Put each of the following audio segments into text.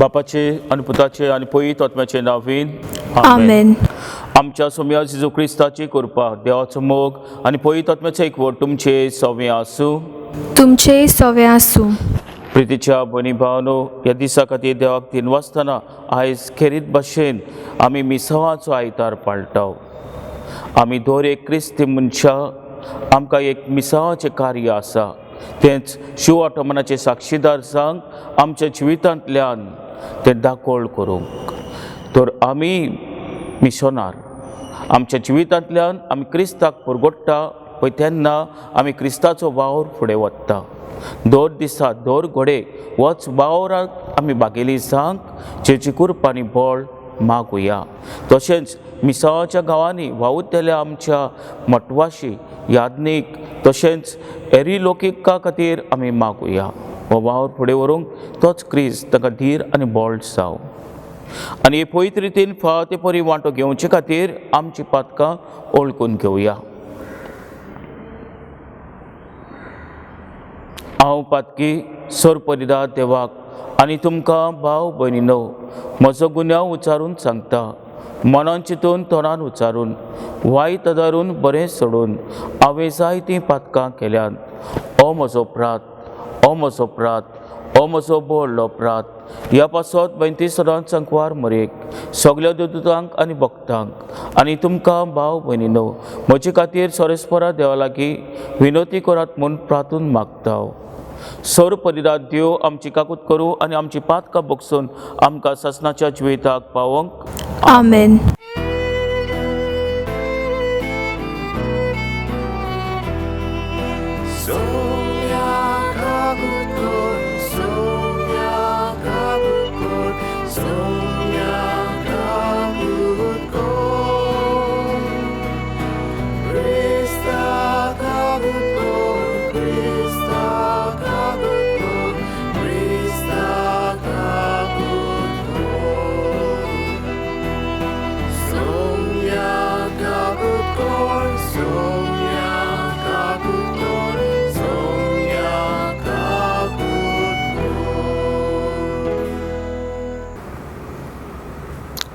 बापाचे आनी पुताचे आनी पवित्र आत्म्याचे नांवान आमेन. आमच्या सोम्या जेजू क्रिस्ताची कृपा, देवाचो मोग आनी पवित्र आत्म्याचो एकवट तुमचे सवे आसूं. तुमचेय सवे आसूं. प्रितीच्या भयणी भावनो, ह्या दिसा खातीर देवाक दिनवासतना आयज खेरीत भाशेन आमी मिसावाचो आयतार पाळटा. आमी दर एक क्रिस्ती मनशां आमकां एक मिसावाचें कार्य आसा, तेंच शिव आटमनाचे साक्षीदार जावंक आमच्या जिवितांतल्यान तें दाखोवण करूंक. तर आमी मिशनार आमच्या जिवितांतल्यान आमी क्रिस्ताक परगोडटा पळय तेन्ना आमी क्रिस्ताचो वावर फुडें वता. दर दिसा दर घडये वच वावराक आमी बागेली जावंक जेची कृपा आनी बळ मागुया. तशेंच मिसावाच्या गांवांनी वावुरतल्या आमच्या मटवाशी याज्ञीक तशेंच एरी लोकिका खातीर आमी मागुया. हो वावर फुडें व्हरूंक तोच क्रिस्त ताका धीर आनी बळ जावं आनी हे पवित्र रितीन फावो ते परी वांटो घेवचे खातीर आमची पातकां ओळखून घेवया. हांव पातकी सरपरिदा देवाक आनी तुमकां भाव भयणीनो म्हजो गुन्यांव उच्चारून सांगता. मनान चिंतून तोंडान उच्चारून वायट आदारून बरें सोडून हांवें जायतीं पातकां केल्यांत. हो म्हजो अपराध, हो म्हजो अपराध, हो म्हजो व्हडलो अपराध. ह्या पासत बेंती सदांच संकवार मरेक सगल्या देवदूतांक आनी भक्तांक आनी तुमकां भाव भयणीनो म्हजे खातीर सोरेस्परा देवा लागीं विनवती करात म्हूण प्रार्थून मागता. सर परिदात देव आमची काकूत करूं आनी आमची पातकां बगसून आमकां सासणाच्या जिविताक पावोवंक. आमेन.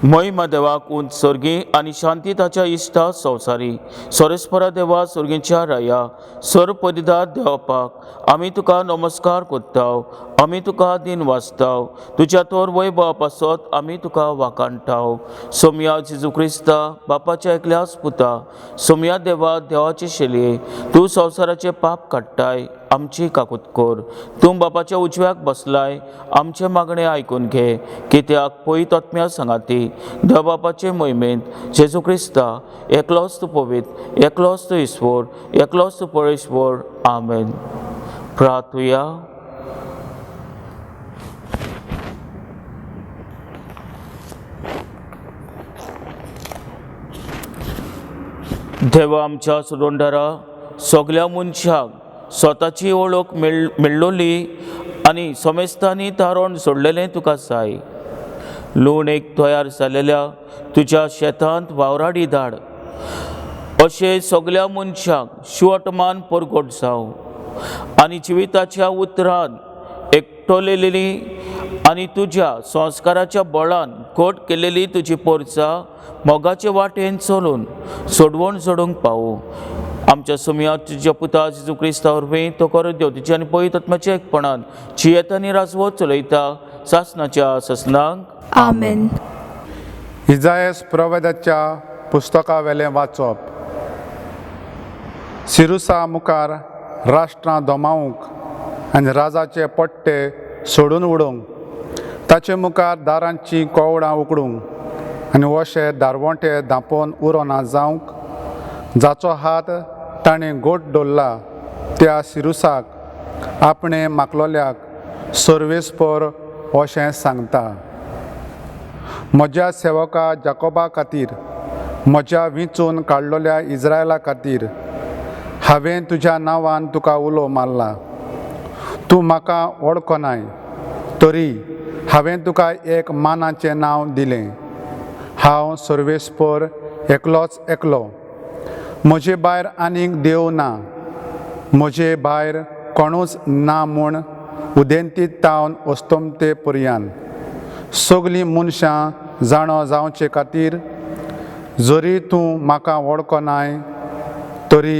महिमा देवाक उंच स्वर्गी आनी शांती ताच्या इश्टा संवसारी. सोरेस्परा देवा, स्वर्गीच्या राया, सर परिदार देवपाक आमी तुका नमस्कार करता, आमी तुका दिन वाचता. तुज्या तोर वैभवा पासत आमी तुका वाखाणटा. सोमया जेजू क्रिस्ता, बापाच्या एकल्याच पुता, सोमया देवा, देवाचे शेलये, तूं संवसाराचे पाप काडटाय, आमची काकूत कर. तूं बापाच्या उजव्याक बसलाय, आमचे मागणे आयकून घे. कित्याक पवित्र आत्म्या सांगाती देव बापाचे मोहिमेंत जेजू क्रिस्ता एकलोच तूं पवित्र, एकलोच तूं ईश्वर, एकलोच तूं परमेश्वर. आमेन. प्रार्थुया. देवा आमच्या सोडोंडारा, सगल्या मनशांक स्वताची वळख मेळ्ळोली आनी समेस्तांनी तारण सोडलेलें तुका जाय. लूण एक तयार जालेल्या तुज्या शेतांत वावराडी धाड, अशें सगल्या मनशांक शिवटमान परगट जावं आनी जिविताच्या उतरान एकटोलेली आनी तुज्या संस्काराच्या बळान घट केलेली तुजी पोरसा मोगाचे वाटेन चलून सोडवण सोडूंक पावूं. आमच्या सुमया तुज्या पुता जेजू क्रिस्ता वरवीं तो करत देव तुज्या आनी पवित्र आत्म्याच्या एकपणान जियेता आनी राजवत चलयता सासनाच्या ससनांक. आमेन. इजायस प्रवेदाच्या पुस्तकावेलें वाचप. सिरुसा मुखार राष्ट्रां दोमावंक आनी राजाचे पट्टे सोडून उडोवंक, ताचे मुखार दारांची कोवडां उकडूंक आनी वशे दारवंटे धांपोवन उरोना जावंक, जाचो हात ताणें गोट दवरला त्या सिरुसाक आपणें मागलोल्याक सर्वेस्पर अशें सांगता. म्हज्या सेवका जाकोबा खातीर, म्हज्या विंचून काडलोल्या इज्रायला खातीर हांवें तुज्या नांवान तुका उलो मारला. तूं म्हाका वळखनाय तरी हांवें तुका एक मानाचें नांव दिलें. हांव सर्वेस्पर एकलोच एकलो, म्हजे भायर आनीक देव ना. म्हजे भायर कोणूच ना म्हूण उदेंतीत तावन अस्तमते पर्यान सगलीं मनशां जाणो जावचे खातीर जरी तूं म्हाका वळखनाय तरी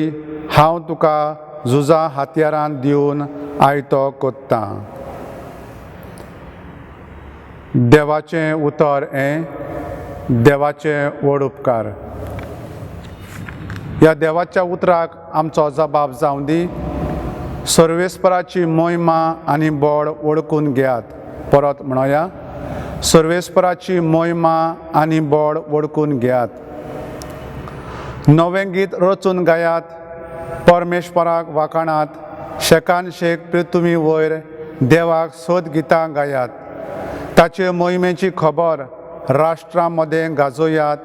हांव तुका झुजा हातयारान दिवन आयतो कोत्तां. देवाचें उतर हें देवाचें व्हड उपकार. ह्या देवाच्या उतराक आमचो जबाब जावं दी. सर्वेस्पराची मोहिमा आनी बळ वळखून घेयात. परत म्हणोया, सर्वेस्पराची मोहिमा आनी बळ वळखून घेयात. नवें गीत रचून गायात, परमेश्वराक वाखाणात, शेकान शेक पृथ्वी वयर देवाक सोद गितां गायात. ताचे मोहिमेची खबर राष्ट्रां मदें गाजोयात,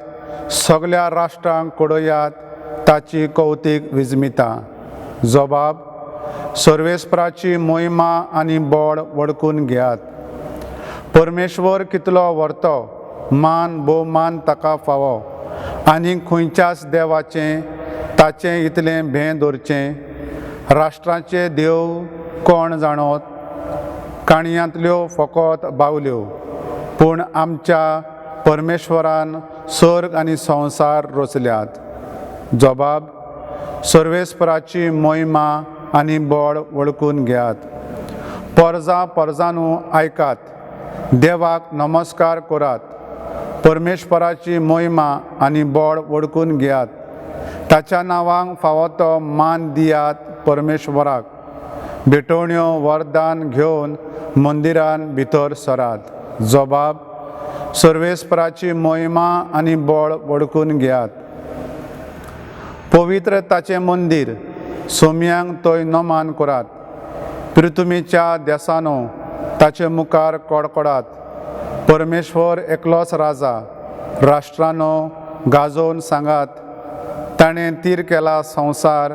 सगल्या राष्ट्रांक कळयात ताची कौतीक विजमिता. जबाब सर्वेस्पराची मोहिमा आनी बळ वळखून घेयात. परमेश्वर कितलो व्हरतो, मान भोवमान ताका फावो आनी खंयच्याच देवाचें ताचें इतलें भें दवरचें. राष्ट्रांचे देव कोण जाणोत, काणयांतल्यो फकत बावल्यो, पूण आमच्या परमेश्वरान सर्ग आनी संवसार रचल्यात. जबाब सर्वेस्पराची मोहिमा आनी बळ वळखून घेयात. परजा परजानू आयकात, देवाक नमस्कार करात. परमेश्वराची मोहिमा आनी बळ वळखून घेयात. ताच्या नांवांक फावो तो मान दियात. परमेश्वराक भेटवण्यो वरदान घेवन मंदिरान भितर सरात. जबाब सर्वेस्पराची मोहिमा आनी बळ वळखून घेयात. पवित्र ताचें मंदीर सोम्यांक थंय नमान करात. पृथ्वीच्या देसानो ताचे मुखार कडकडात. परमेश्वर एकलोच राजा, राष्ट्रानो गाजोवन सांगात. ताणें तीर केला संवसार,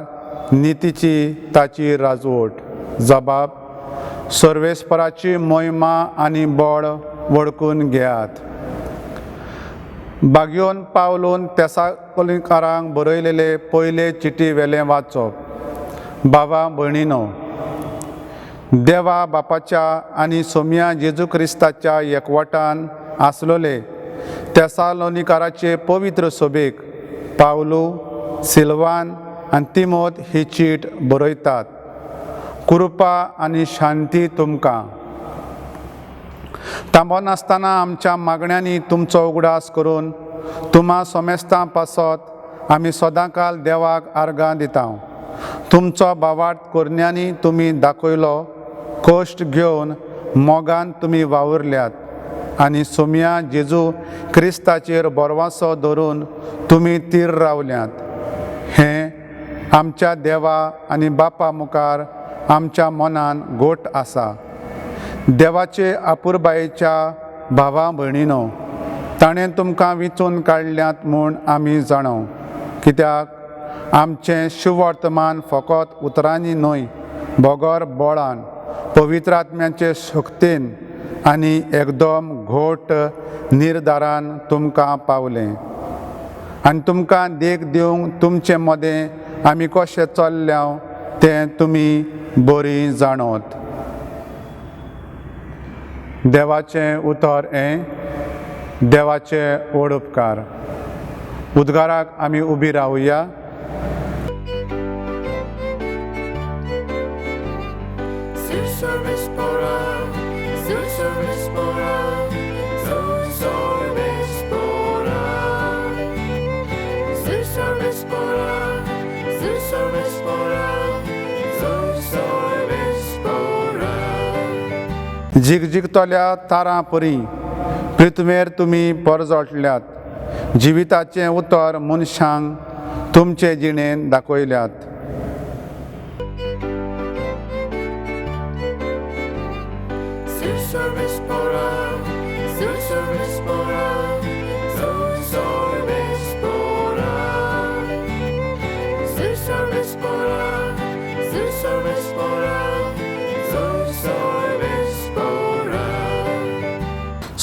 नितीची ताची राजवट. जबाब सर्वेस्पराची मोहिमा आनी बळ वळखून घेयात. बागयोन पावलून तेसाकोलिकारांक बरयलेले पयले चिटी वेलें वाचप. बाबा भयणीनो, देवा बापाच्या आनी सोम्या जेजू क्रिस्ताच्या एकवटान आसलोले तेसालोनिकाराचे पवित्र सोबेक पावलू, सिल्वान आनी तिमोत ही चीट बरयतात. कृपा आनी शांती तुमकां. थांबनासतना आमच्या मागण्यांनी तुमचो उगडास करून तुमा सोमेस्तां पासत आमी सदांकाल देवाक आर्गां दिता. तुमचो बावाट करण्यांनी तुमी दाखयलो कश्ट घेवन मोगान तुमी वावुरल्यात आनी सोम्या जेजू क्रिस्ताचेर बरवासो धरून तुमी तीर रावल्यात. हें आमच्या देवा आनी बापा मुखार आमच्या मनान गोट आसा. देवाचे आपुरबायेच्या भावा भयणीनो, ताणें तुमकां विंचून काडल्यात म्हूण आमी जाणो, कित्याक आमचें शुवर्तमान फकत उतरांनी न्हय बगर बळान, पवित्र आत्म्याचे शक्तीन आनी एकदम घोट निर्धारान तुमकां पावलें. आनी तुमकां देख दिवंक तुमचे मदें आमी कशें चल्ल्या तें तुमी बरी जाणोत. देवाचें उतर हें देवाचें व्हड उपकार. उद्गाराक आमी उबी रावया. झिगझिगतल्या तारां परी पृथ्वेर तुमी परजळल्यात. जिविताचें उतर मनशांक तुमचे जिणेन दाखयल्यात.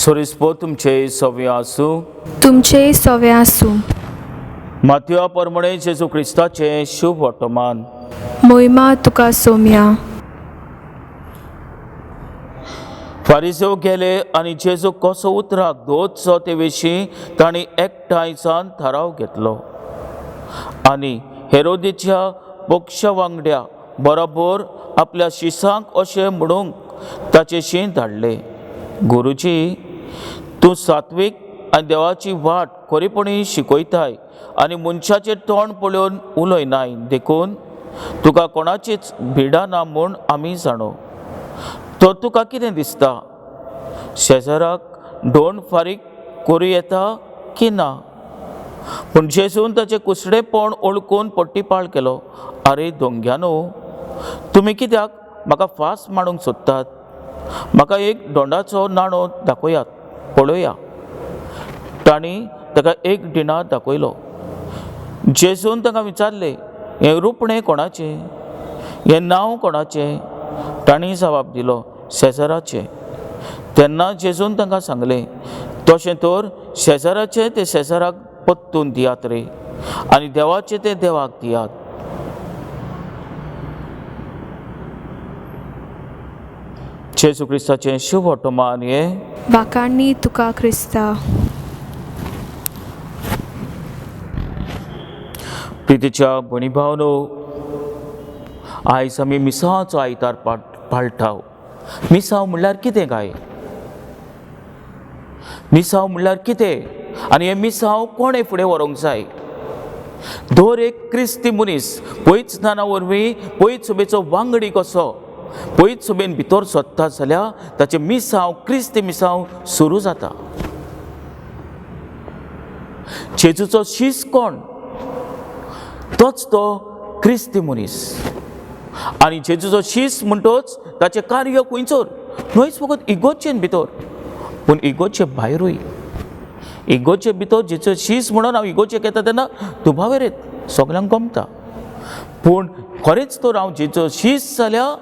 सोरिस्पो तुमचे सवे आसूं. तुमचेय सवे आसूं. मातयो परमणे जेजू क्रिस्ताचें शुभ वर्तमान. मोहिमा तुका सोम्या. फारिसेव गेले आनी जेजू कसो उतराक दवरचो ते विशीं तांणी एकठांय जावन थाराव घेतलो आनी हेरोदीच्या पक्षा वांगड्या बरोबर आपल्या शिसांक अशें म्हणूंक ताचेशी धाडले, गुरुजी, तूं सात्वीक आनी देवाची वाट खरेपणी शिकयताय आनी मनशाचें तोंड पळोवन उलयनाय, देखून तुका कोणाचीच भिडा ना म्हूण आमी जाणो. तर तुका कितें दिसता, शेजाराक दोन फारीक करूं येता की ना? पूण जेजून ताचें कुसडेपण ओळखून पट्टीपाळ केलो, आरे दोंग्यानो, तुमी कित्याक म्हाका फास मांडूंक सोदतात? म्हाका एक दोंडाचो नाणो दाखयात पळोवया. तांणी ताका एक डिनार दाखयलो. जेजून ताका विचारलें, हें रुपणें कोणाचें, हें नांव कोणाचें? तांणी जबाब दिलो, शेजाराचें. तेन्ना जेजून तांकां सांगलें, तशें तर शेजाराचें तें शेजाराक पत्तून दियात रे आनी देवाचें तें देवाक दियात. जेजू क्रिस्ताचें शुभ वर्तमान हें. वाखाणणी तुका क्रिस्ता. प्रितीच्या भयणी भावनो, आयज आमी मिसांवाचो आयतार पाळटाव. मिसांव म्हणल्यार कितें काय? मिसांव म्हणल्यार कितें आनी हें मिसांव कोणें फुडें व्हरूंक जाय? दर एक क्रिस्ती मनीस पयच दाना वरवीं पयच सभेचो वांगडी कसो पयच सभेन भितर सोदता जाल्यार ताचें मिसांव क्रिस्ती मिसांव सुरू जाता. जेजूचो शीस कोण? तोच तो क्रिस्ती मनीस. आनी जेजूचो शीस म्हणटोच ताचें कार्य खंयचोर न्हयच फकत इगोचेन भितर, पूण इगोचे भायरूय. इगोचे भितर जेचो शीस म्हणून हांव इगोचेक येता तेन्ना दुबावेर येत सगल्यांक गमता, पूण खरेंच तर हांव जेचो शीस जाल्यार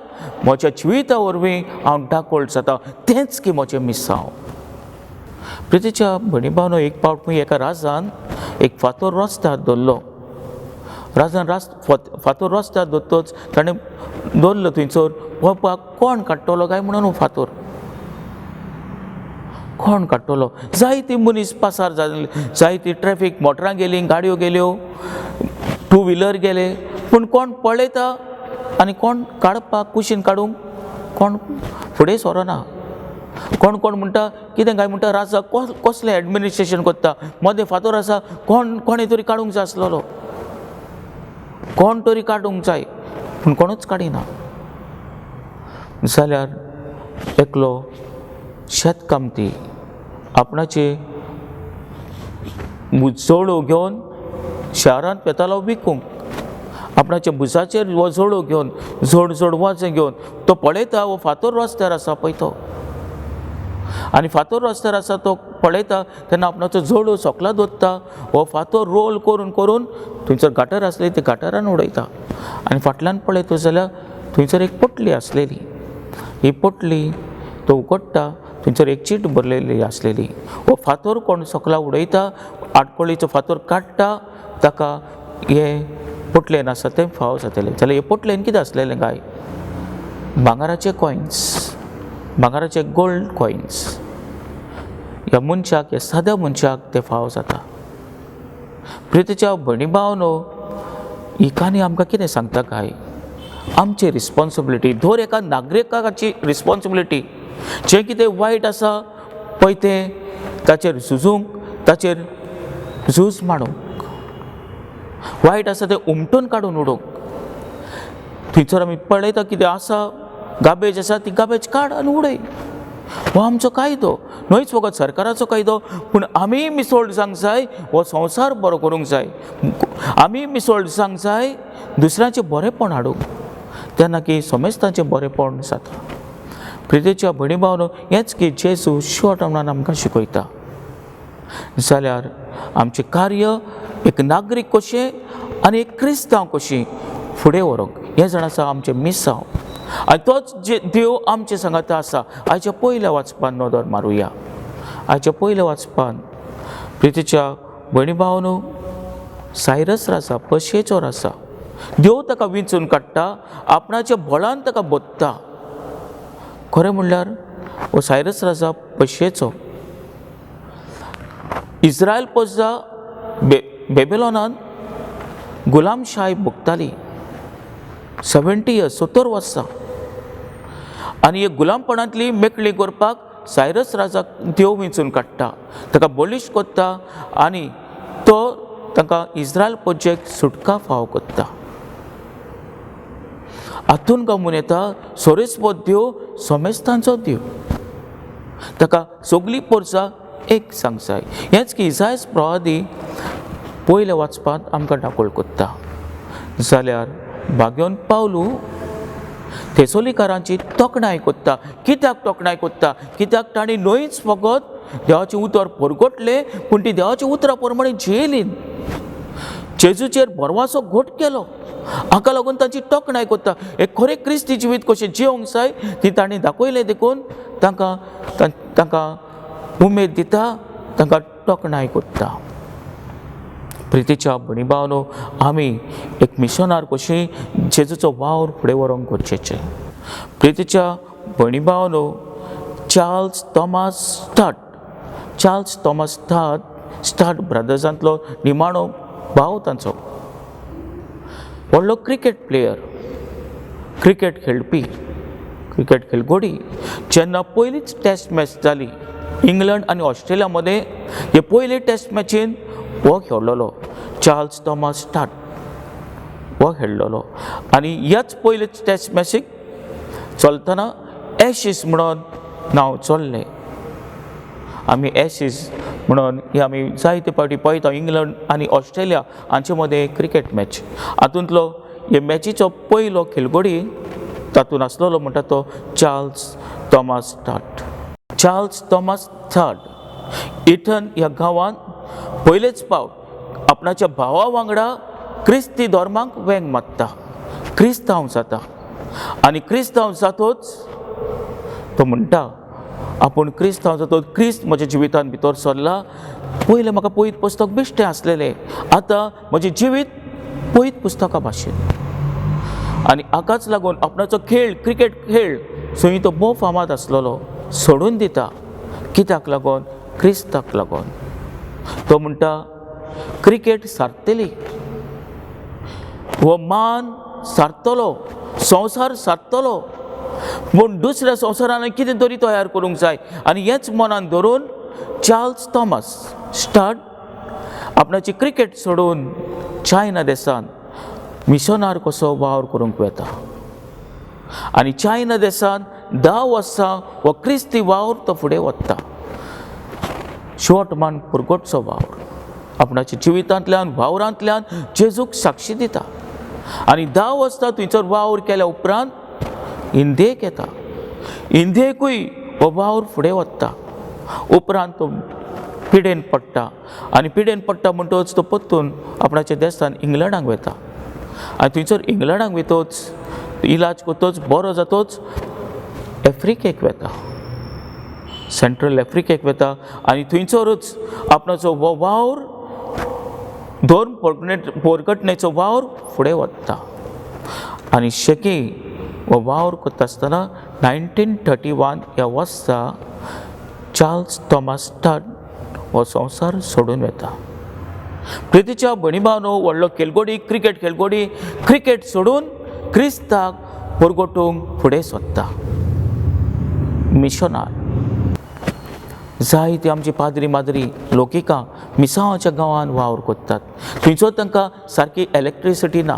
म्हज्या जिविता वरवीं हांव डाकोळ जाता, तेंच की म्हजें मिसांव. प्रितीच्या भयणी भावनो, एक पावट खंय एका राजान एक फातोर रस्त्यार दवरलो. राजान फातोर रस्त्यार दवरतच ताणें दवरलो थंयसर, पळोवपाक कोण काडटलो काय म्हणून फातोर कोण काडटलो. जायती मनीस पासार जाले, जायती ट्रॅफीक, मोटरां गेलीं, गाडयो गेल्यो, टू व्हिलर गेले, पूण कोण पळयता आनी कोण काडपाक कुशीन काडूंक कोण फुडें सोरना. कोण कोण म्हणटा कितें काय म्हणटा, राजा कसलें एडमिनिस्ट्रेशन करता, मदें फातोर आसा, कोण कोणें तरी काडूंक जाय आसलेलो, कोण तरी काडूंक जाय, पूण कोणूच काडिना. जाल्यार एकलो शेतकामती आपणाचे जोडो घेवन शारांत वेतालो विकूंक. आपणाच्या भुजाचेर हो जोडो घेवन जोड जोड वाजें घेवन तो पळयता हो फातोर रस्त्यार आसा पळय तो, आनी फातोर रस्त्यार आसा तो पळयता तेन्ना आपणाचो जोडो सोकला दवरता, हो फातोर रोल करून करून थंयसर गाटर आसली ते गाटरान उडयता. आनी फाटल्यान पळयता जाल्यार थंयसर एक पोटली आसलेली. ही पोटली तो उगडटा, थंयसर एक चीट बरयलेली आसलेली. हो फातोर कोण सकला उडयता, आटकोळीचो फातोर काडटा, ताका हे पोटलेन आसा तें फावो जातलें. जाल्यार हे पोटलेन कितें आसलेलें काय? भांगराचे कॉयन्स, भांगराचे गोल्ड कॉयन्स. ह्या मनशाक, ह्या साद्या मनशाक तें फावो जाता. प्रितीच्या भयणी भावनो, ही काणी आमकां कितें सांगता काय? आमची रिस्पोन्सिबिलिटी, दर एका नागरिकाची रिस्पोन्सिबिलिटी, जें कितें वायट आसा पळय तें ताचेर झुजूंक, ताचेर झूज मांडूंक, वायट आसा तें उमटून काडून उडोवंक. थंयसर आमी पळयता कितें आसा, गार्बेज आसा ती गार्बेज काड आनी उडय. हो आमचो कायदो न्हयच फकत सरकाराचो कायदो, पूण आमी मिसोळ जावंक जाय, हो संवसार बरो करूंक जाय, आमी मिसोळ जावंक जाय दुसऱ्यांचें बरेंपण हाडूंक, तेन्ना की समेस्तांचें बरेंपण जाता. प्रितीच्या भयणी भावनो, हेंच की जेजू शॉर्ट म्हणून आमकां शिकयता. जाल्यार आमचें कार्य एक नागरीक कशें आनी एक क्रिस्तांव कशी फुडें व्हरूंक हें जाण आसा आमचें मिसांव. आनी तोच जे देव आमचे सांगाता आसा. आयच्या पयल्या वाचपान नदर मारुया. आयच्या पयल्या वाचपान प्रितीच्या भयणी भावनो, सायरस राजा पर्शियेचो राजा, देव ताका विंचून काडटा, आपणाच्या बळान ताका बोत्ता. खरें म्हणल्यार हो सायरस राजा पशेचो. इस्रायल प्रजा बेबेलोनान गुलामशाय भोगताली 70 इयर्स, 70 वर्सां. आनी हे गुलामपणांतली मेकळी करपाक सायरस राजाक देव वेंचून काडटा, ताका बळिश्ट करता आनी तो तांकां इस्रायल प्रजेक सुटका फावो करता. हातून गमून येता सोरेस्पद देव सोमेस्तांचो देव, ताका सगळी पोरसां एक सांग जाय. हेंच की इजायस प्रवादी पयल्या वाचपांत आमकां दाखोवल कोत्ता. जाल्यार भाग्योन पावलू थेसोलिकारांची तोखणाय कोत्ता. कित्याक तोखणाय कोत्ता? कित्याक तांणी न्हयच फकत देवाचें उतर परगटलें, पूण ती देवाच्या उतरा प्रमाणे जियेली, जेजूचेर भरवासो घट केलो. हाका लागून तांची तोखणाय कोत्ता. एक खरें क्रिस्ती जिवीत कशें जिवंक जाय ती तांणी दाखयलें, देखून तांकां तांकां उमेद दिता, तांकां तोखणाय कोत्ता. प्रितीच्या भयणी भावनो, आमी एक मिशनार कशी जेजूचो वावर फुडें व्हरूंक गरजेचें. प्रितीच्या भयणी भावनो, Charles Thomas Studd, Charles Thomas Studd, Studd ब्रदर्सांतलो निमाणो भाव तांचो, व्हडलो क्रिकेट प्लेयर, क्रिकेट खेळपी, क्रिकेट खेळगोडी. जेन्ना पयलीच टॅस्ट मॅच जाली इंग्लंड आनी ऑस्ट्रेलिया मदें, हे पयले टॅस्ट मॅचीन हो खेळ्ळलो चार्ल्स थॉमस स्टार्ट हो खेळ्ळलो. आनी ह्याच पयले टॅस्ट मॅचीक चलतना एशीस म्हणून नांव चल्लें. आमी एशीस म्हणून ही आमी जायते फावटी पळयता इंग्लंड आनी ऑस्ट्रेलिया हांचे मदें क्रिकेट मॅच. हातूंतलो हे मॅचीचो पयलो खेळगडी तातूंत आसलेलो म्हणटा तो Charles Thomas Studd. Charles Thomas Studd Eaton ह्या गांवांत पयलेच फावट आपणाच्या भावा वांगडा क्रिस्ती धर्माक वेंग मारता, क्रिस्तांव जाता. आनी क्रिस्तांव जातोच तो म्हणटा आपूण क्रिस्तांव जातोच, क्रिस्त म्हज्या जिवितांत भितर सरला. पयलें म्हाका पयत पुस्तक बेश्टें आसलेलें, आतां म्हजें जिवीत पयत पुस्तका भाशेन. आनी हाकाच लागून आपणाचो खेळ, क्रिकेट खेळ थंय तो भोव फामाद आसलेलो, सोडून दिता. कित्याक लागून? क्रिस्ताक लागून. तो म्हणटा क्रिकेट सारतली, हो मान सारतलो, संवसार सारतलो, पूण दुसऱ्या संवसारान कितें तरी तयार करूंक जाय. आनी हेंच मनान धरून चार्ल्स थॉमस स्टार्ट आपणाची क्रिकेट सोडून चायना देशांत मिशनार कसो वावर करूंक वता. आनी चायना देशांत 10 वर्सां हो क्रिस्ती वावर तो फुडें वता. शॉर्ट मान पुरगोटचो वावर आपणाच्या जिवितांतल्यान वावरांतल्यान जेजूक साक्षी दिता. आनी 10 वर्सां थंयसर वावर केल्या उपरांत इंदियेक येता. इंदियेकूय हो वावर फुडें वता. उपरांत तो पिडेन पडटा आनी पिडेन पडटा म्हणटकच तो परतून आपणाच्या देशान इंग्लंडाक वता. आनी थंयसर इंग्लंडाक वतोच इलाज करतोच बरो जातोच आफ्रिकेक वता, सेंट्रल आफ्रिकेक वता. आनी थंयसरूच आपणाचो हो वावर, धर्म पोरगटणेचो वावर फुडें वता. आनी शेकी हो वावर करता आसतना 1931 ह्या वर्सा चार्ल्स थॉमस स्टार्ट हो संवसार सोडून वता. प्रितीच्या भयणी भावनो, व्हडलो खेळगोडी, क्रिकेट खेळगोडी, क्रिकेट सोडून क्रिस्ताक परगटूंक फुडें सोदता, मिशनार. जायती आमची पाद्री माद्री लोकिकां मिसांवाच्या गांवांत वावर करतात. थंयसर तांकां सारकी इलेक्ट्रिसिटी ना,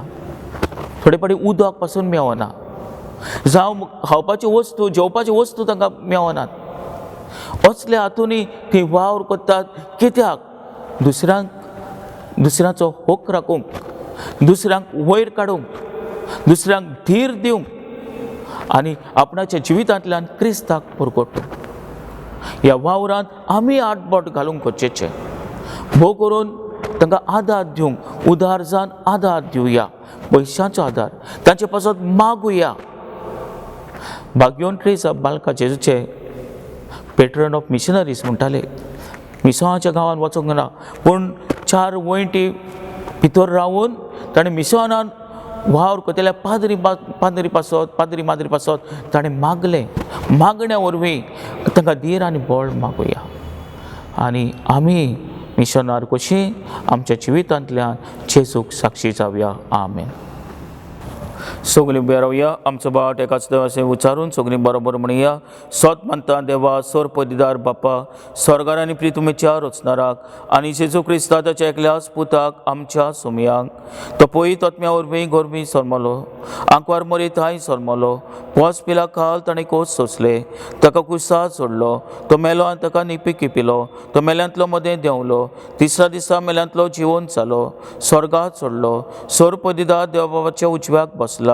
थोडे फावटी उदक पासून मेवना, जावं खावपाच्यो वस्तू, जेवपाच्यो वस्तू तांकां मेवनात. असल्या हातूनय ती वावर करतात. कित्याक? दुसऱ्यांक, दुसऱ्याचो होक राखूंक, दुसऱ्यांक वयर काडूंक, दुसऱ्यांक धीर दिवंक आनी आपणाच्या जिवितांतल्यान क्रिस्ताक परगटूंक. ह्या वावरांत आमी आटबोट घालूंक गरजेचें. भोव करून तांकां आदार दिवंक, उदार जावन आदार दिवया, पयशांचो आदार तांचे पासत मागुया. बाग्योन ट्रेसा बालका जेजूचे पेट्रन ऑफ मिशनरीज म्हणटाले. मिसांवाच्या गांवांत वचूंक ना, पूण 4 वण्टी भितर रावून ताणें मिसवानान वावर करतल्या पाद्री पाद्री पासत पाद्री माद्री पासत ताणें मागलें. मागण्या वरवीं तांकां धीर आनी बळ मागुया आनी आमी मिशनार कशी आमच्या जिवितांतल्यान जेजूक साक्षी जावया. आमेन. सगळीं उबी रावया. आमचो बाट एकाच देवाचें उच्चारून सगळीं बरोबर म्हणया. सोत मानता देवा सोरपदीदार बापा स्वर्गार आनी प्रितुमेच्या रचणाराक आनी जेजू क्रिस्ता ताच्या एकल्याच पुताक आमच्या सोमयांक तो पयत आत्म्या वरवीं गोरवीं सोरमलो आंकवार मरी थांय सोरमलो पोस पिला खाल ताणें कोस सोंसले ताका कुसा सोडलो तो मेलो आनी ताका निपी किपिलो तो मेल्यांतलो मदें देंवलो तिसऱ्या दिसा मेल्यांतलो जिवन जालो स्वर्गात सोडलो सोरपदीदार देवा बाबाच्या उजव्याक बसला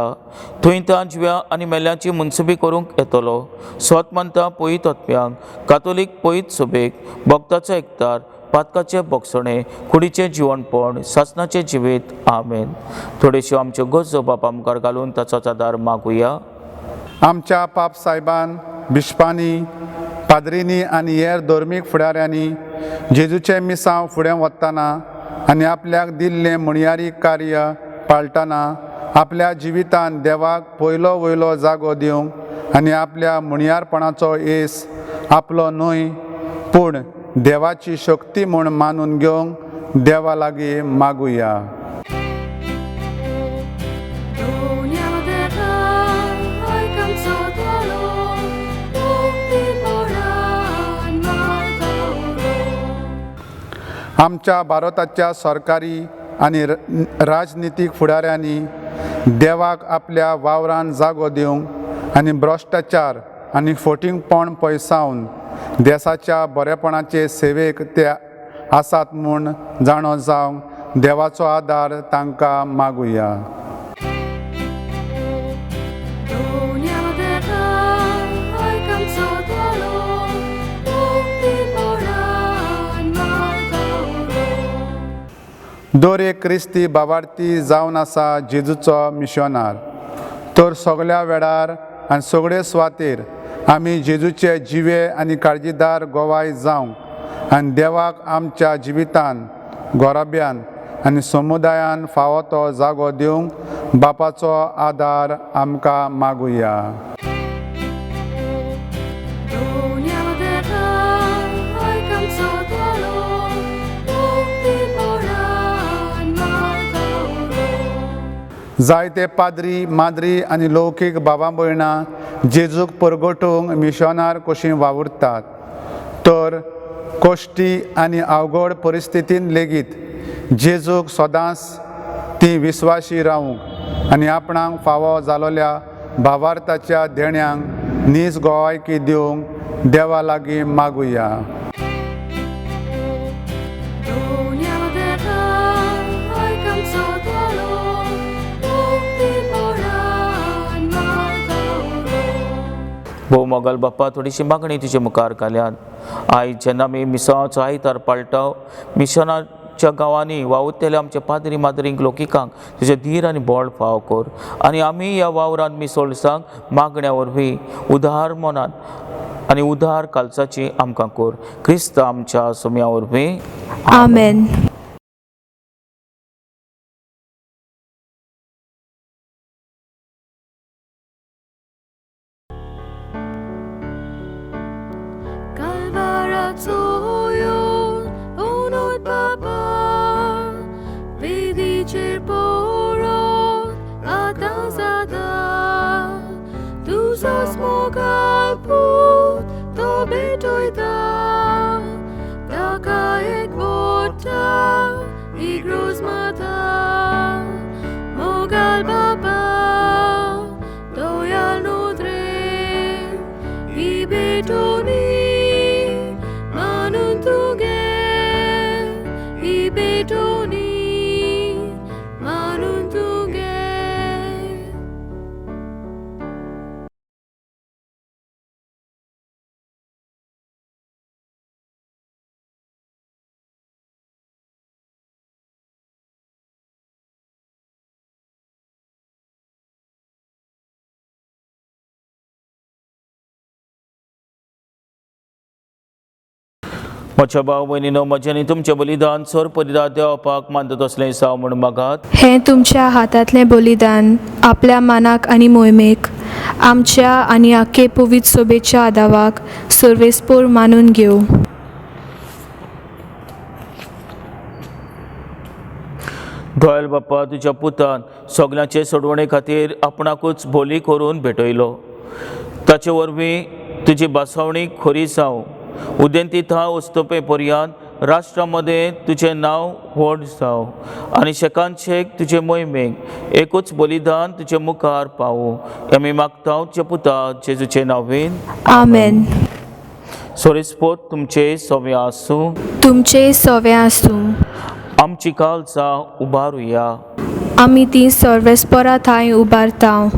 थंय तां जिव्या आनी मेल्यांची मुनसुबी करूंक येतलो. स्वत मानता पयत आत्म्यांक कातोलीक पयत सुबेक भक्ताचो एकतार पातकाचें बोगसणें कुडीचें जिवनपण सासनाचें जिवीत. आमेन. थोडेश्यो आमच्यो गरजो बापा मुखार घालून ताचोच आदार मागुया. आमच्या पाप सायबान बिश्पांनी पाद्रींनी आनी हेर धर्मीक फुडाऱ्यांनी जेजूचें मिसांव फुडें वतना आनी आपल्याक दिल्लें म्हणयारी कार्य पाळटना आपल्या जिवितान देवाक पयलो वयलो जागो दिवंक आनी आपल्या म्हणयारपणाचो येस आपलो न्हय पूण देवाची शक्ती म्हूण मानून घेवंक देवा लागीं मागुया. आमच्या भारताच्या सरकारी आनी राजनितीक फुडाऱ्यांनी देवाक आपल्या वावरान जागो दिवंक आनी भ्रश्टाचार आनी फटींगपण पयसावन देसाच्या बरेपणाचे सेवेक ते आसात म्हूण जाणो जावंक देवाचो आदार तांकां मागुया. दर एक क्रिस्ती बाबार्थी जावन आसा जेजूचो मिशनार तर सगल्या वेळार आनी सगळे सुवातेर आमी जेजूचे जिवे आनी काळजीदार गोवाय जावंक आनी देवाक आमच्या जिवितान गोराब्यान आनी समुदायान फावो तो जागो दिवंक बापाचो आदार आमकां मागुया. जायते पाद्री माद्री आनी लौकीक बाबा भयणां जेजूक परगटूंक मिशनार कशीं वावुरतात तर कश्टी आनी अवघड परिस्थितीन लेगीत जेजूक सदांच ती विस्वाशी रावूंक आनी आपणाक फावो जालोल्या भावार्थाच्या देण्यांक नीज गोवायकी दिवंक देवा लागीं मागुया. भोव मोगल बाप्पा थोडीशी मागणी तुजे मुखार घाल्यात. आयज जेन्ना आमी मिसांवाचो आयतार पाळटा मिशनाच्या गांवांनी वावुरतल्या आमच्या पाद्री माद्रींक लोकिकांक तुजें धीर आनी बळ फाव कर आनी आमी ह्या वावरांत मिसोळसांक मागण्या वरवीं उदार मनान आनी उदार कालचाची आमकां कर. क्रिस्त आमच्या सोम्या वरवीं. आमेन. म्हज्या भाव भयणीनो, म्हजें आनी तुमचें बलिदान सोर परिदाद देवपाक मानता तसलें जावं म्हूण मागात. हें तुमच्या हातांतलें बलिदान आपल्या मानाक आनी मोहिमेक आमच्या आनी आख्खे पवित्र सोबेच्या आदावाक सर्वेस्पोर मानून घेवं. दोयल बाप्पा, तुज्या पुतान सगल्यांचे सोडवणे खातीर आपणाकूच बोली करून भेटयलो. ताचे वरवीं तुजी बासावणी खरी जावं. उदेंती थंय उस्तोपे पर्यंत राष्ट्रा मदें तुजें नांव व्हड जावं आनी शेकान शेक तुजे मोहिमेक एकूच बलिदान तुजे मुखार पावूं. आमी मागता तुज्या पुता जेजूचे नांवेन. आमेन. सोरेस्पोत तुमचे सवे आसूं. तुमचे सवे आसूं. आमची कालचां उबारुया. आमी ती सर्वेस्पोरा थंय उबारता.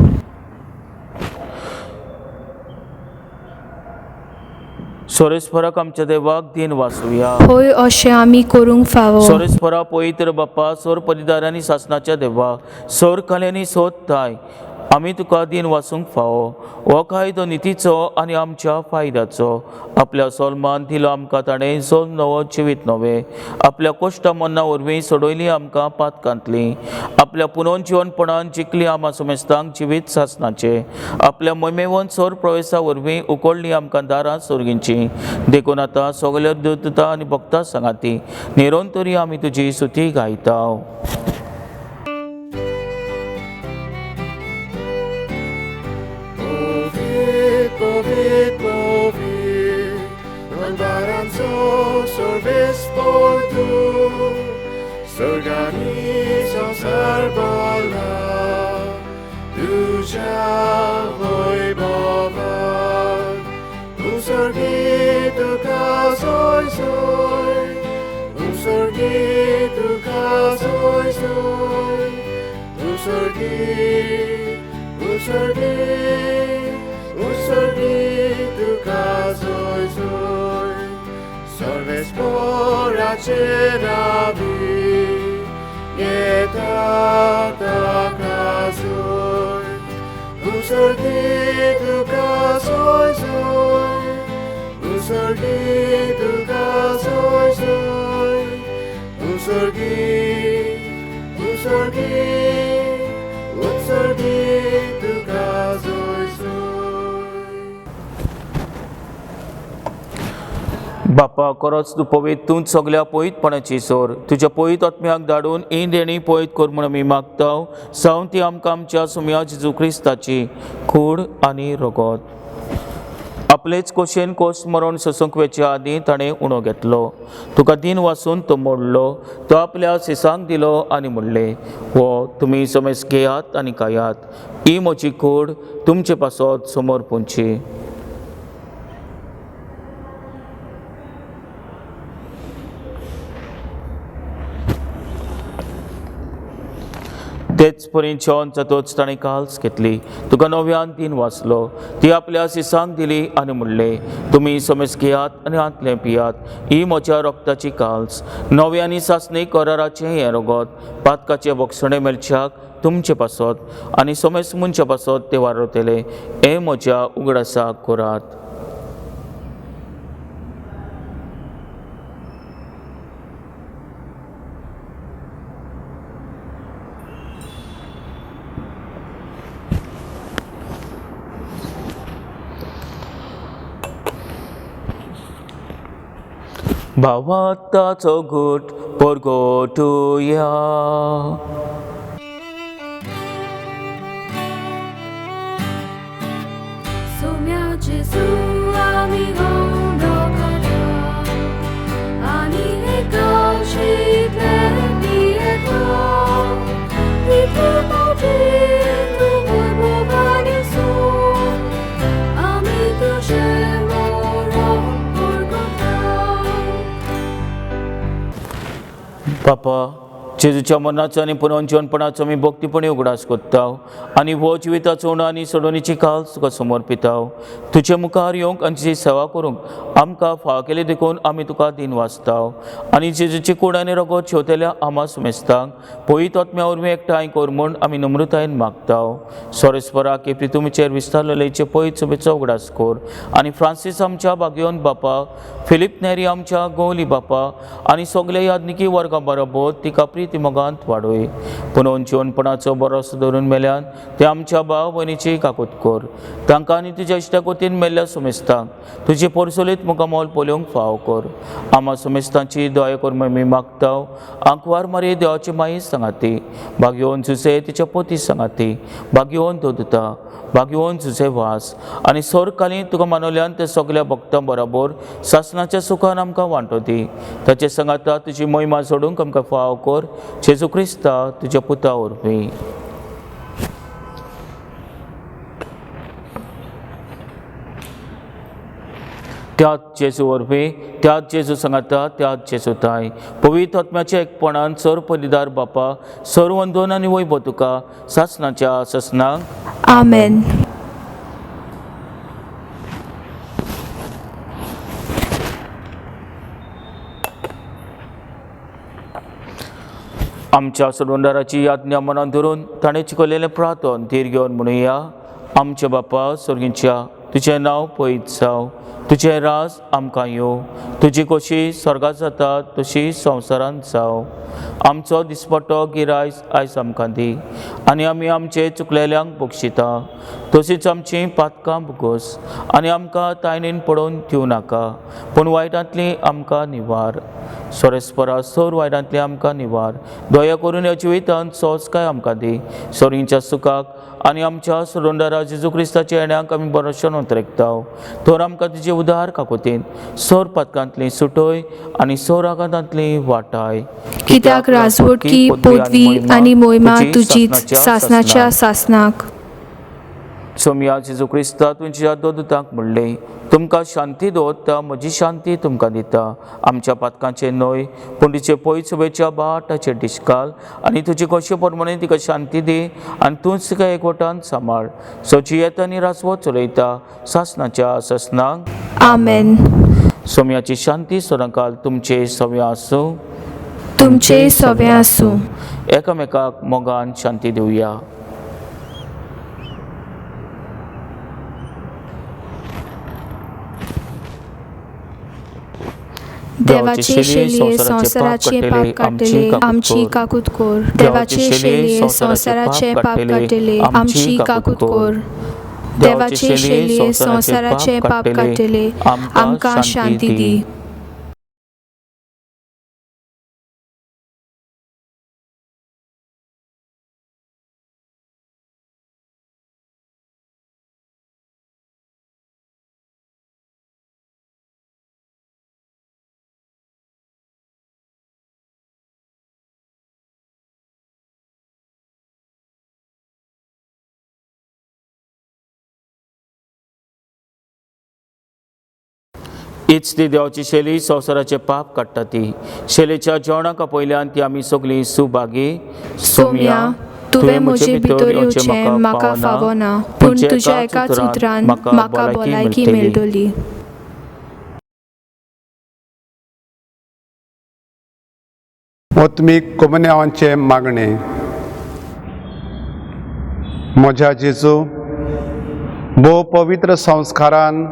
सोरेस्पराक आमच्या देवाक दीन वाचुया. होय, अशें आमी करूंक फावो. सोरेस्परा पवित्र बाप्पा, सोर परिदार आनी सासणाच्या देवा, सोर काल्यांनी सोदताय आमी तुका दीन वाचूंक फावो. हो कायदो नितीचो आनी आमच्या फायद्याचो. आपल्या सोलमान दिलो आमकां ताणें सोल नवो जिवीत नवें. आपल्या कोश्टा मन्ना वरवीं सोडयली आमकां पातकांतली. आपल्या पुनोजिवनपणान जिखली आमा समेस्तांक जिवीत सासणाचें. आपल्या मोहिमेवन सोर प्रवेशा वरवीं उकडली आमकां दारां सोर्गींची. देखून आतां सगल्या दूता आनी भक्ता सांगाती निरोन तरी आमी तुजी सुती गायता. बापा, खरोच तूं पवित्र, तूं सगल्या पवित्रपणाची सोर. तुज्या पवित्र आत्म्याक धाडून ही देणी पवित्र कर म्हूण आमी मागता. जावन ती आमकां आमच्या सुम्या जेजू क्रिस्ताची कूड आनी रगत. आपलेच कोशेन कोस मरण सोसूंक वेच्या आदीं ताणें उणो घेतलो. तुका दीन वासून तो मोडलो. तो आपल्या सिसांक दिलो आनी म्हणलें, हो तुमी समेस घेयात आनी खायात. ही म्हजी कूड तुमचे पासत समोर पुंची. तेच परी जेवण जातोच ताणें काल्स घेतली. तुका नव्यान दीन वाचलो. ती आपल्या सिसांक दिली आनी म्हणलें, तुमी समेस घेयात आनी हांतलें पियात. ही म्हज्या रक्ताची काल्स, नव्या आनी सासणी कराराचें हें रगत पातकाचें बक्षणें मेळच्याक तुमचे पासत आनी समेस मनच्या पासत तें वारवतलें. हें म्हज्या उगडासाक करात. भावाताचो घट परगटुया. बापा, जेजूच्या मरणाचो आनी पुनर्जीवनपणाचो आमी भक्तीपणी उगडास कोत्ता आनी हो जिविताचो उणो आनी सोडवणीची काल तुका समर्पिता. तुजे मुखार येवंक आनी तुजी सेवा करूंक आमकां फाव केली देखून आमी तुका दिन वाचता आनी जेजूची कूड आनी रगत शेवतेल्या आमा सुमेस्तांक पवित्र आत्म्या वरवीं एकठांय कर म्हूण आमी नम्रतायेन मागता. सोरेस्परा की प्रितुमीचेर विस्तारलेलेचे पवित्र सभेचो उगडास कर आनी फ्रांसीस आमच्या भाग्यवंत बापा, फिलीप नेरी आमच्या गोवली बापा आनी सगळे याज्ञिकी वर्गा बरोबर तिका प्रिती मोगांत वाडय. पुनोवन जिवनपणाचो बरोसो धरून मेल्यान ते आमच्या भाव भयणीची काकूत कर. तांकां आनी तुज्या इश्टागोतीन मेल्ल्या सुमेस्तांक तुजी पोरसोलीत मुखामोल पळोवंक फावो कर. आमा सुमेस्तांची दया कर आमी मागता. आंकवार मारी देवाची माई सांगाती, भाग्यवंत जुसे तिच्या पोती सांगाती, भाग्यवंत दोदुता, भाग्यवंत जुसे वास आनी सोरकाली तुका मानवल्यान ते सगल्या भक्तां बरोबर सासणाच्या सुखान आमकां वांटो दी. ताचे सांगाता तुजी मोहिमा सोडूंक आमकां फावो कर. जेजू क्रिस्ता तुज्या पुता वरवीं. त्याच जेजू वरवीं, त्याच जेजू सांगाता, त्याच जेजू ताय पवित्र आत्म्याच्या एकपणान सर पलिदार बापा, सर वंदोन आनी वैभव तुका सासणाच्या सासणाक. आमेन. आमच्या सोडवणदाराची याज्ञा मनान धरून ताणें शिकयलेलें प्रार्थन धीर घेवन म्हणुया. आमच्या बापा स्वर्गीच्या, तुजें नांव पयत जावं, तुजें राज आमकां येवं, तुजी कशी स्वर्गात जाता तशी संवसारांत जावं. आमचो दिसपट्टो गिरायस आयज आमकां दी आनी आमी आमचे चुकलेल्यांक बक्षिता तशीच आमचीं पातकां भोगोस आनी आमकां तायणेन पडोवन दिवं नाका, पूण वायटांतली आमकां निवार. सोरेस्परा सोर वायटांतली आमकां निवार. दया करून ह्या जिवितांत सोंसकाय आमकां दी. सोरींच्या सुखाक आनी आमच्या सोडवणदारा जेजू क्रिस्ताच्या येण्याक आमी बरोशण उतरेकता. तर आमकां तुजे उदार काकोतीन सोर पातकांतली सुटय आनी सोर आघातांतली वाटाय. कित्याक राजवटकी पदवी आनी मोहिमा तुजीच सासणाच्या सासणाक. सोमया जेजू क्रिस्ता तुमच्या दोदुतांक म्हणलें, तुमकां शांती दवरता, म्हजी शांती तुमकां दिता. आमच्या पातकांचें न्हय पूण तिचे पयस सभेच्या बाटाचेर डिस्काल आनी तुजी कशे प्रमाणे तिका शांती दी आनी तूंच तिका एकवटान सांबाळ. सची येता आनी रासवत चलयता सासणाच्या सासणाक. आमेन. सोम्याची शांती सदांकाल तुमचे सव्या आसूं. तुमचे सवे आसूं. एकामेकाक मोगान शांती दिवया. देवाचे शेलये संवसाराचे पाप काडटले, आमची काकूत कर. देवाचे शेलये संवसाराचे पाप काडटले, आमची काकूत कर. देवाचे शेलये संवसाराचे पाप काडटले, आमकां शांती दी. हीच ती देवाची शैली संवसाराचे पाप काडटा ती शैलीच्या जेवणाक आपयल्यान ती आमी सगळीं सुभागी. सोम्या, तुवें म्हजे भितर येवचें म्हाका फावना, पूण तुज्या एकाच उतरान म्हाका भलायकी मेळटली. आत्मीक कोमुन्यांवाचें मागणें. म्हज्या जेजू, भोव पवित्र संस्कारान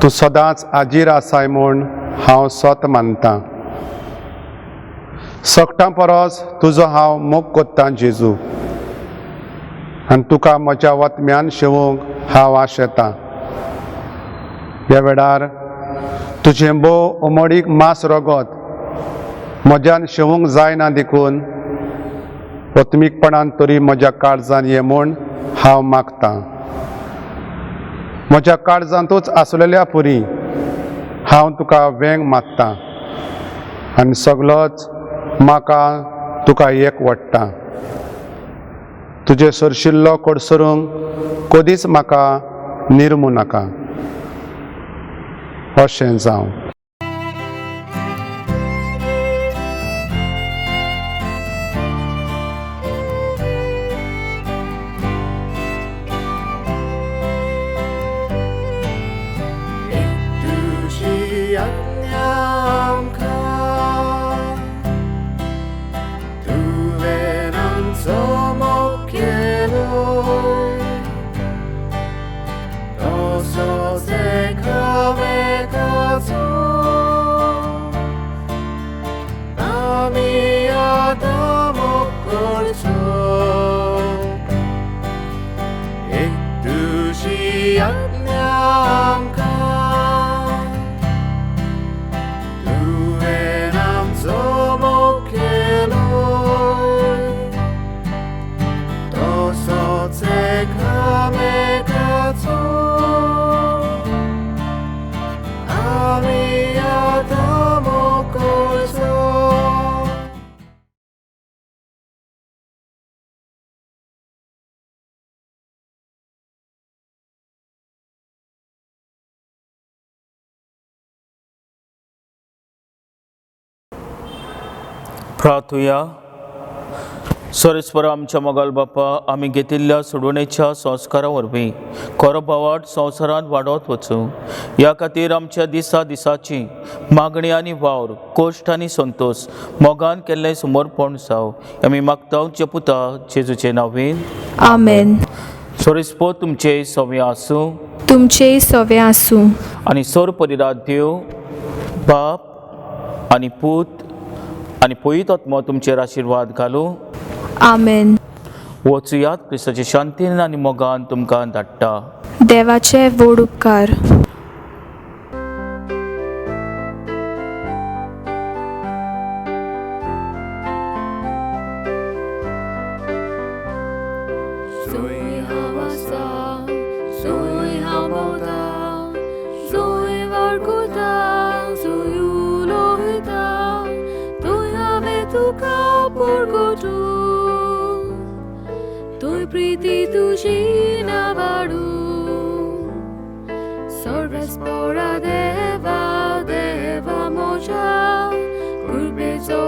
तूं सदांच आजीर आसाय म्हूण हांव सत मानतां. सगटां परस तुजो हांव मोग कोत्तां जेजू, आनी तुका म्हज्या वतम्यान शेवूंक हांव आशेतां. ह्या वेळार तुजें भोव उमळीक मांस रगत म्हज्यान शेवूंक जायना देखून आत्मीकपणान तरी म्हज्या काळजान ये म्हूण हांव मागतां. म्हज्या काळजांतूच आसलेल्या पुरी हांव तुका वेंग मागतां आनी सगलोच म्हाका तुका एक वडटा. तुजें सरशिल्लो कडसरूंक कदीच म्हाका निर्मू नाका. अशें जावं. आमकां तुवें आमचो मोग केलो तसोच एकामेकाचो आमी आतां मोग करचो एक तुजी आज्ञा आमकां तुवें आमचो मोग केलो तसोच एकामेकाचो आमी आतां मोग करचो. प्रार्थुया. सर्वेस्पर आमच्या मोगाल बापा, आमी घेतिल्ल्या सोडवणेच्या संस्कारा वरवीं खरो भावाट संवसारांत वाडत वचूं ह्या खातीर आमच्या दिसा दिसाची मागणी आनी वावर, कोश्ट आनी संतोश मोगान केल्लें समर्पण जावं, आमी मागता आमच्या पुता जेजूचे नांवेन. आमेन. सर्वेस्पर तुमचे सवे आसूं. तुमचेय सवे आसूं. आनी सोर परिरात देव बाप आनी पूत आनी पवित्र आत्मो तुमचेर आशिर्वाद घालूं. आमेन. वचुयात क्रिस्ताचे शांतीन आनी मोगान तुमकां धाडटा. देवाचे व्हड उपकार. जंय हांव आसा, जंय हांव भोंवता, जंय वळखुता, जंय उलयता, थंय हांवें तुका परगटूं, थंय प्रिती तुजी ना वाडूं. सर्वेस्परा देवा, देवा म्हज्या, कृपेचो